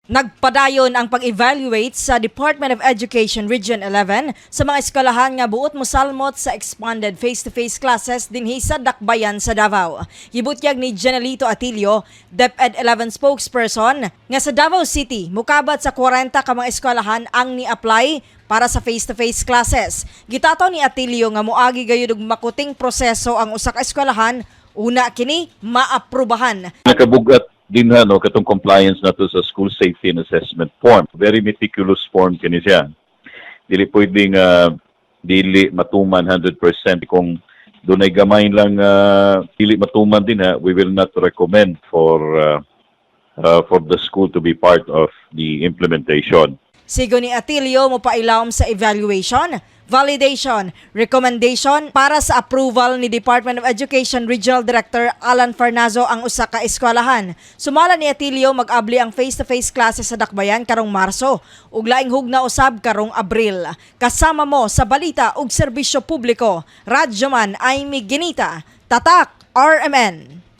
Nagpadayon ang pag-evaluate sa Department of Education Region 11 sa mga eskwelahan nga buot mosalmot sa expanded face-to-face classes dinhi sa Dakbayan sa Davao. Gibutyag ni Janelito Atilio, DepEd 11 spokesperson, nga sa Davao City mukabat sa 40 ka mga eskwelahan ang ni-apply para sa face-to-face classes. Gitataw ni Atilio nga moagi gayud og makuting proseso ang usa ka eskwelahan una kini maaprubahan. Nakabugat din ha, no, katong compliance nato sa school safety and assessment form. Very meticulous form kini siya. Dili pwedeng dili matuman 100%. Kung dunay gamay lang dili matuman din ha, we will not recommend for the school to be part of the implementation. Sigon ni Atilio, mopailawom sa evaluation, validation, recommendation para sa approval ni Department of Education Regional Director Alan Farnazo ang usa ka eskwelahan. Sumala ni Atilio, mag-abli ang face-to-face classes sa Dakbayan karong Marso ug laing hugna usab karong Abril. Kasama mo sa balita ug serbisyo publiko, Radyoman Amy Ginita, Tatak RMN.